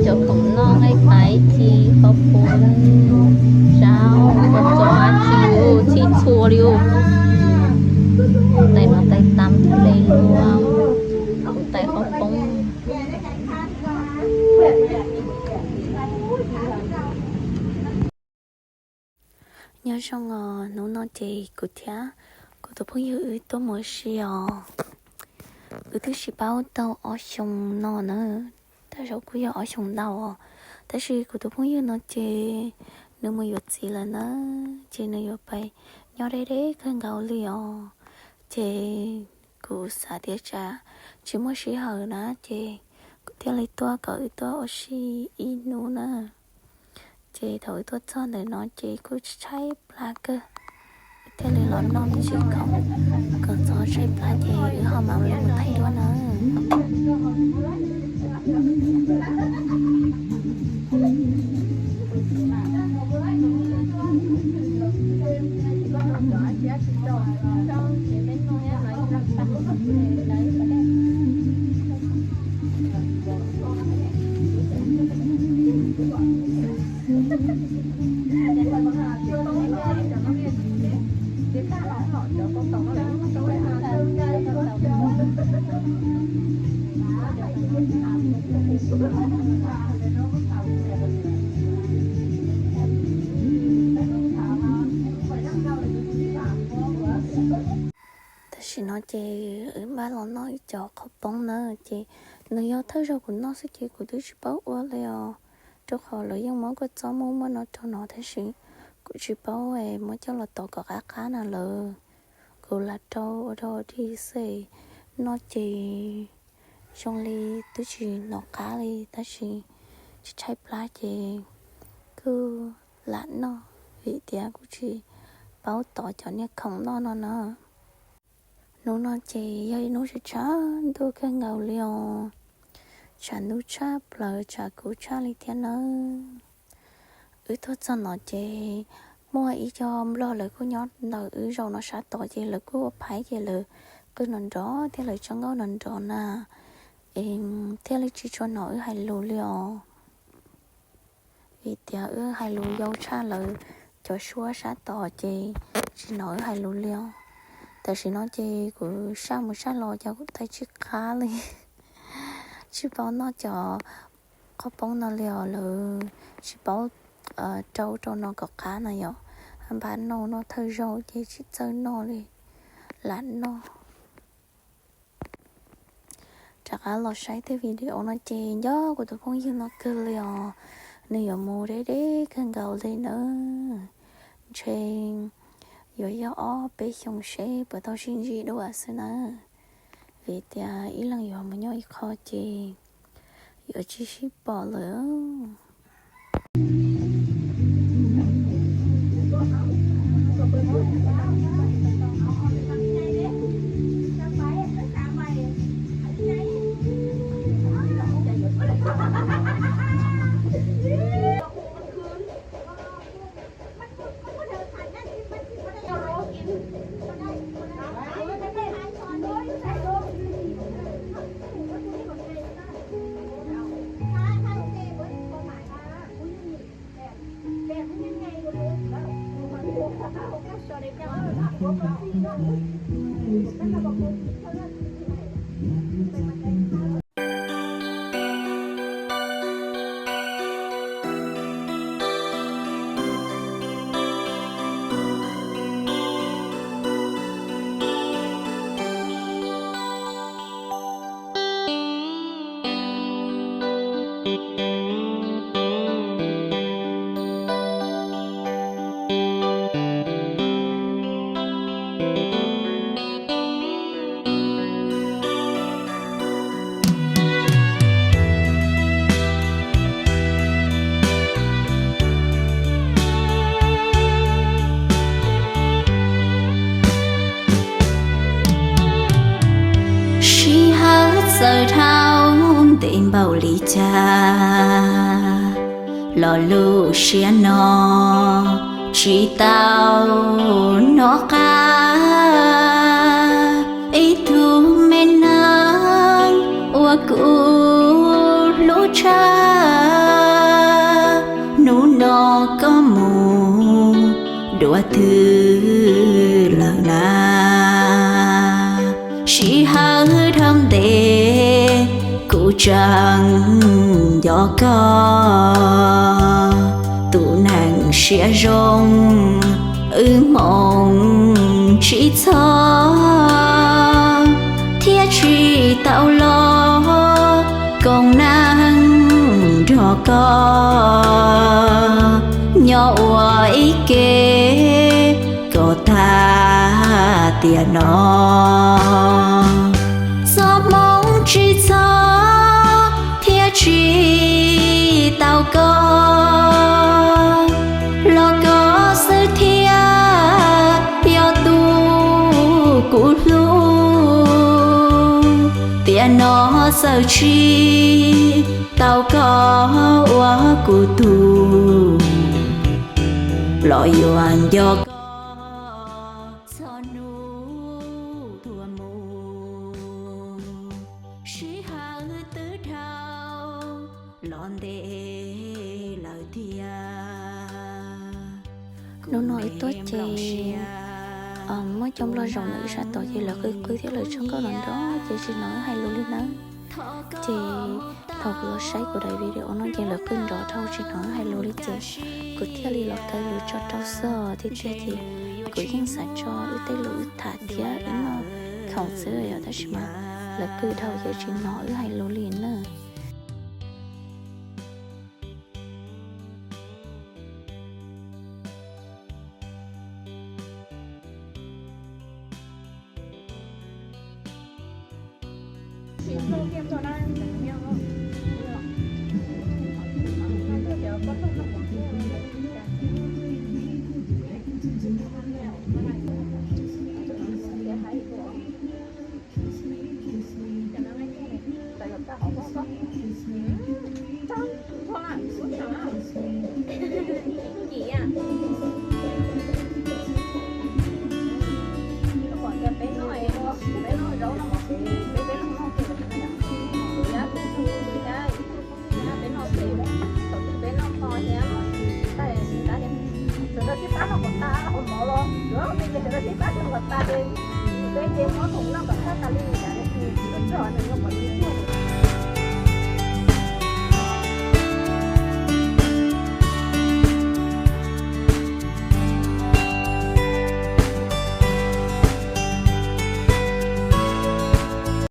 Cov khoom noj nqaij tais ci qhov poob, zaub, kua txob, txhij txhua li. Tais no tais tab hle lua, tais qhov poob. Nyob zoo os, hnub no ces kuv thiab kuv tus phooj ywg wb tuaj mus ua si os. Wb twb sib paub tau ob xyoos no na, tej zaum kuj yog ob xyoos ntau os. Tab sis kuv tus phooj ywg no ces nws mus yuav txiv lawm na, ces nws yuav pais nyob deb deb kawg nkaus li os. Ces kuv xav tias tsam tsis muaj sij hawm na, ces kuv thiaj li tuaj kom wb tuaj ua si ib hnub na. Ces thaum wb tuaj txog ntawm no ces kuj tshaib plab kawg, wb thiaj li los noj me ntsis khoom kom txhob tshaib plab ces wb ho mam li mus thaij dua na. Tam sim no ces wb npaj los noj ib co qhov poob na, ces nws yog thawj zaug kuv noj xwb ces kuv twb tsis paub ua li os, rau qhov lawv yeej muab kua txob muaj muaj no rau no tab sis kuv tsis paub es muab coj los tov kom qab qab na lawm. Kuv lam rau ua rau dig xwb, noj ces zoo li twb tsis hnov qab li tab sis tsis tshaib plab ces kuj lam noj vim tias kuv tsis paub tov cov niag khoom noj no na. Hnub no ces yog ib hnub tshav tshav ntuj kawg nkaus li os, tshav ntuj tshaj plaws tshav kub tshaj li thiab nawb. Wb tuaj txog no ces muaj ib co nplog lawv kuj nyob ntawm wb zaum no sab tod ces lawv kuj ua phaib ces lawv qw nrov nrov thiab lawv tso nkauj nrov nrov na, es thiaj li tsis tshua hnov wb hais lus li os. Vim tias wb hais lus yau tshaj lawv cov suab sab tod ces tsis hnov wb hais lus li os. Tam sim no ces kuv saj mus saj los cas kuv tais tsis qab li. Tsis paub noj cov qhov poob no li os, lawv tsis paub rau rau no kom qab no yom. Npaj noj noj thawj zaug ces tsis txawj noj li, lam noj. Rov qab los saib tej video no ces nco kuv tus phooj ywg no kawg li os, nws yuav mus deb deb kawg nkaus li nawb. Ntshe yuav yog ob peb xyoos seb puas tau sib ntsib dua xwb na, vim tias ib leeg yuav mus nyob ib qho ces yuav tsis sib pom lawm. Sij hawm txawm dhau ntev npaum li cas los lub siab no tsis tau hnov qab ib tug me neeg uas kuv hlub tshaj. dua twg lawm na. Sij hawm dhau ntev kuv tseem nco koj, tus neeg siab zoo wb hmoov tsis txog, thiab tsis tau los koom neej nrog koj nyob ua ib ke kom tag tiam no. Txoj hmoov tsis txog thiab tsis tau koj, los koj xwb thiaj yog tus kuv hlub. Tiam no txawm tsis tau koj ua kuv tug, los yuav nco koj txog hnub tuag mus. Sij hawm twb dhau los ntev lawm thiab. Hnub no wb tuaj ces muaj cov nplog zaum ntawm wb sab tod ces lawv qw qw thiab lawv tso nkauj nrov nrov ces tsis hnov wb hais lus li nawb. Ces thaum kuv los saib kuv daim video no ces lawv qw nrov dhau tsis hnov wb hais lus li ces kuv thiaj li los kaw lus tso rau xwb tiag tiag ces kuv yeej xav tso wb tej lus wb tham thiab wb noj khoom xwb yom, tab sis mas lawv qw dhau ces tsis hnov wb hais lus li na. Peb noj, peb noj zaub no, peb peb noj noj ces, peb noj ces, thaum twg peb noj hmo thiab, sawv daws sib pab noj kom tas, hauv mov los yuav me ces sawv daws sib pab noj kom tas ces, peb ces muab khoom noj kom tas tas li, tsam nws tsis txog nws